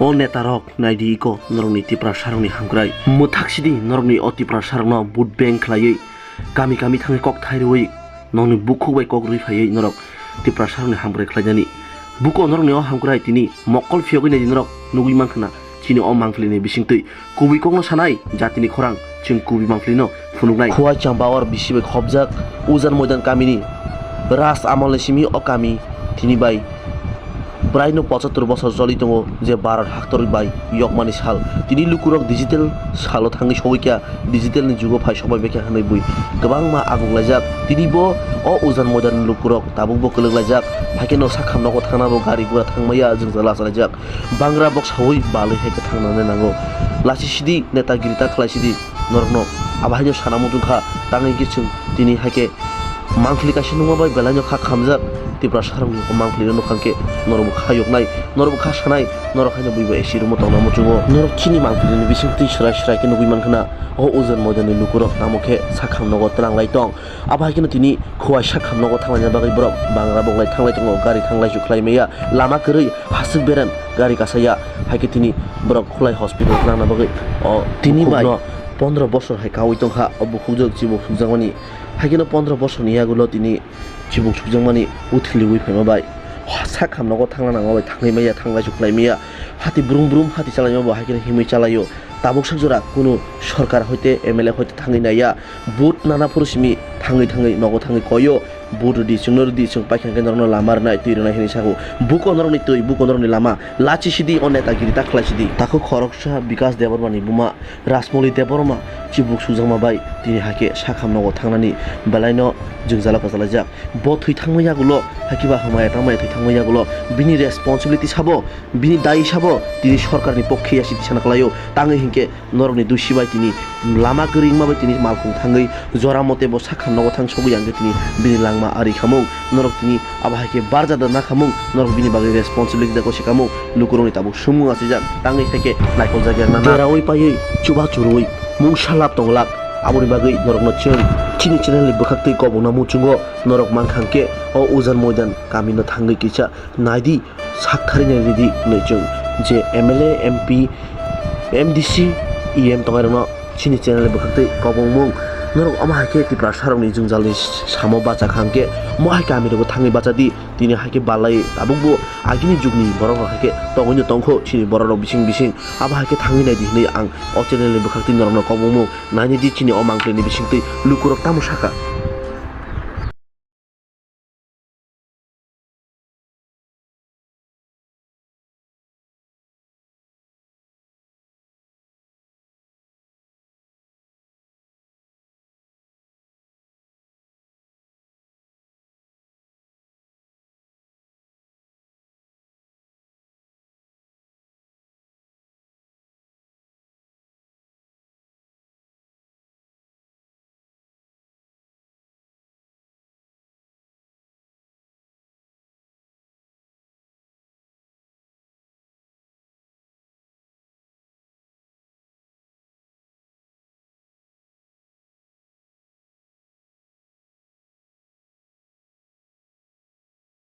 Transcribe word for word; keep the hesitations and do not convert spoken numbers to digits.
O netarok, naidi iko norokni Tiprasarokni hamkrai. Mwthak sidi norokni o Tiprasarokno vote bank khlaiwi, kami kami thangwi kok thai rwui, nokni bukhuk bai kok rwi phaiwi norok Tiprasarokni hamkrai khlainani. Buko norokni o hamkrai tini mokol phiyogwi naidi norok nugwi mankha na, chini o mangphlini bisingtwi. Kubui kokno sanai, jatini khorang, chwng kubui mangphlino phunuknai. Khowai Champawar bisi bai khopjak Ujan Moidan kamini Raj Amalni simi o kami tini bai braino pochattor bosor choli tongo, je Bharat haktor bai yokmani sal. Tini lukurok digital salo thangwi sogwi kha, digitalni jugo phai sokbai bai kha hwnwi bui kwbangma aguklaijak. Tini bo o Ujan Moidanni lukurok tabuk bo kwlwklaijak, haikhe no sakhamnogo thangna bo gari gura thangmaya jwngjal achalaijak. Bangra bok saui balwi hai khe thangnani nango. Lachi sidi, netagiri ta khlai sidi norokno. Abo haino sana muchung kha, tangwi khe chwng tini hai khe mangpili kaisa nungma bai belaino kha khamjak. Tiprasarokni o mangpilino nukhang khe norokbo kha yoknai, norokbo kha sanai, norok haino buiba A C room-o tongna muchungo. Norok chini mangpilini bisingtwi swrai swrai khe nugwi mankha na, o Ujan Moidanni lukurok tamo khe sakhamnogo twlanglai tong. Abo hai kheno tini Khowai sakhamnogo thanglaina bagwi borok bangra bonglai thanglai tongo, gari thanglai chukhlai maya, lama kwrwi hasik berem gari kasaya, hai khe tini borok Khowai hospital nangna bagwi o tini bai bukhukno pondro bosor hai kaui tongkha o bukhukjwk chibuk sukjakmani, hai kheno pondro bosorni yagulo tini chibuk sukjakmani uthiliui phaima bai sakhamnogo thangna nangma bai thanglai maya, thanglai chukhlai maya, hati brum brum hati chalaima bo hai kheno himwi chalaio. Tabuk sak jora kunu sorkar hoite M L A hoite thangwi naiya. Vote nana phuru simi thangwi thangwi nogo thangwi koyo, vote rwdi, chwngno rwdi, chwng paikha khe norokno lama rwnai, twi rwnai hinwi sago. Buko norokni twi, buko norokni lama, lachi sidi o netagiri ta khlai sidi. Takhuk khoroksa Bikas Debbarmani buma Rajmoli Debbarma chibuk sukjakma bai tini hai khe sakham nogo thangnani belaino jwngjalo kwchalaijak. Bo thwi thangma yagulo, haikhe ba hamaya tangmaya thwi thangma yagulo bini responsibility sabo, bini dai sabo, tini sorkarni pokhe ya siti sana kwlaio. Tangwi hinkhe norokni dusi bai tini lama kwrwi wngma bai tini malkhung thangwi jora mote bo sakha nogo thang sogwi ang khe tini bini langma ari khamung. Norok tini abo hai khe barja da na khamung, norok bini bagwi responsibility da kosi khamung. Lukurokni tabuk sumung achijak, tangwi hai khe naikol jagwi ang nana. Deraui paiwi chuba churui mungsa lab tonglak. Aboni bagwi norokno chwng chini channel ni bwkhak twi kobokna muchungo norok mankha hwnkhe o Ujan Moidan kamino thangwi kisa naidi. Sakthari nai ridi hinwi chwng je M L A, M P, M D C, E M tongnai rokno chini channel ni bwkhak twi kobongmung. Norok omo hai khe Tiprasa rokni jwngjalni samo bacha kha hwnkhe omo hai kami rogo thangwi bacha di. Tini hai khe balai tabukbo agini jugni borok rok hai khe tongwi no tongkho chini borok rok bising bising. Abo hai khe thangwi nai di hinwi ang o channel ni bwkhak twi norokno kobongmung. Naini di chini o mangpili ni bising twi lukurok tamo sakha.